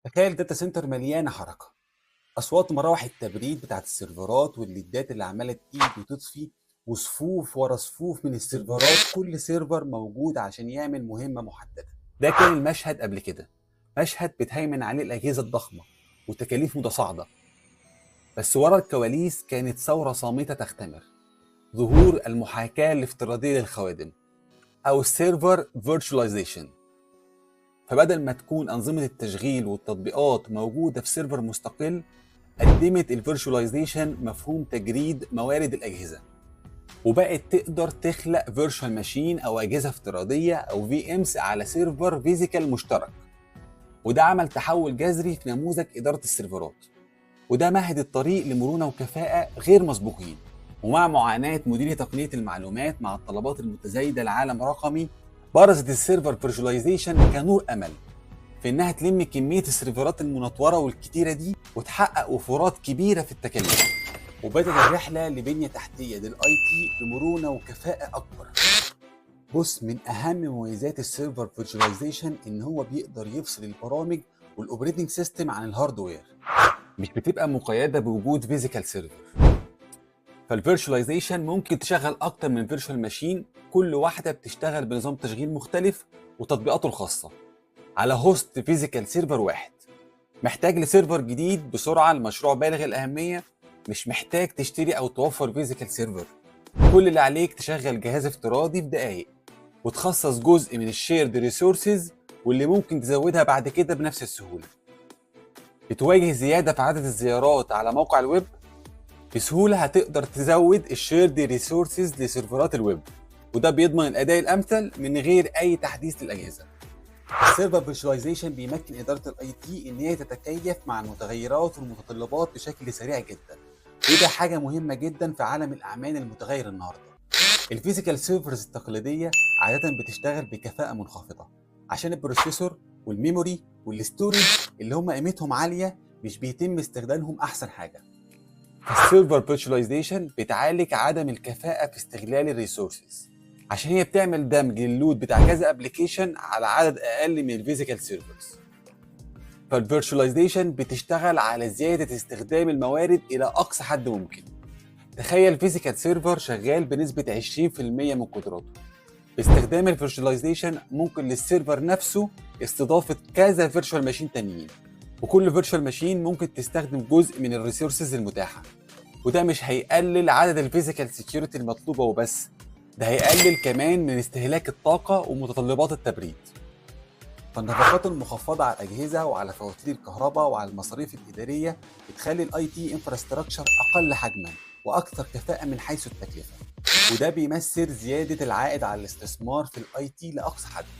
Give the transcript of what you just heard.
تخيل data center مليانة حركه، اصوات مراوح التبريد بتاعت السيرفرات والليدات اللي عماله تقيد وتطفي، وصفوف ورا صفوف من السيرفرات، كل server موجود عشان يعمل مهمة محدده. ده كان المشهد قبل كده، مشهد بتهيمن عليه الاجهزة الضخمة وتكاليف متصاعده. بس ورا الكواليس كانت ثورة صامته تختمر، ظهور المحاكاة الافتراضية للخوادم او ال server virtualization. فبدل ما تكون أنظمة التشغيل والتطبيقات موجودة في server مستقل، قدمت ال virtualization مفهوم تجريد موارد الأجهزة، وبقت تقدر تخلق virtual machine أو أجهزة افتراضية أو VMs على server physical مشترك. وده عمل تحول جذري في نموذج إدارة السيرفرات، وده مهد الطريق لمرونة وكفاءة غير مسبوقين. ومع معاناة مديري تقنية المعلومات مع الطلبات المتزايدة لعالم رقمي، برزت ال server virtualization كنور امل في انها تلم كمية السيرفرات المنتوره والكتيره دي وتحقق وفورات كبيرة في التكاليف. وبدأت الرحلة لبنيه تحتيه لل IT بمرونه وكفاءة اكبر. بص، من اهم مميزات ال server virtualization ان هو بيقدر يفصل البرامج وال operating system عن ال hardware، مش بتبقى مقيده بوجود physical server. فال virtualization ممكن تشغل اكتر من virtual machine، كل واحدة بتشتغل بنظام تشغيل مختلف وتطبيقاته الخاصه، على host physical server واحد. محتاج ل server جديد بسرعة لمشروع بالغ الاهميه؟ مش محتاج تشتري او توفر physical server. كل اللي عليك تشغل جهاز افتراضي في دقايق وتخصص جزء من ال shared resources، واللي ممكن تزودها بعد كده بنفس السهوله. بتواجه زيادة في عدد الزيارات على موقع الويب؟ بسهولة هتقدر تزود ال shared resources لسيرفرات الويب، وده بيضمن الاداء الامثل من غير اي تحديث للاجهزه. ال server virtualization بيمكن ادارة ال IT ان هي تتكيف مع المتغيرات والمتطلبات بشكل سريع جدا، وده حاجة مهمة جدا في عالم الاعمال المتغير النهارده. ال physical servers التقليدية عادة بتشتغل بكفاءة منخفضة عشان ال processor وال memory وال storage اللي هم قيمتهم عالية مش بيتم استخدامهم احسن حاجه. ال server virtualization بتعالج عدم الكفاءة في استغلال ال resources، عشان هي بتعمل دمج لل load بتاع كذا application على عدد اقل من ال physical servers. فال virtualization بتشتغل على زيادة استخدام الموارد الى اقصى حد ممكن. تخيل physical server شغال بنسبة 20% من قدراته، باستخدام ال virtualization ممكن لل server نفسه استضافة كذا virtual machine تانيين، وكل virtual machine ممكن تستخدم جزء من ال resources المتاحه. وده مش هيقلل عدد ال physical security المطلوبة وبس، ده هيقلل كمان من استهلاك الطاقة ومتطلبات التبريد. فالنفقات المخفضة على الأجهزة وعلى فواتير الكهرباء وعلى المصاريف الإدارية بتخلي ال IT infrastructure أقل حجما وأكثر كفاءة من حيث التكلفة، وده بيمثل زيادة العائد على الاستثمار في ال IT لأقصى حد.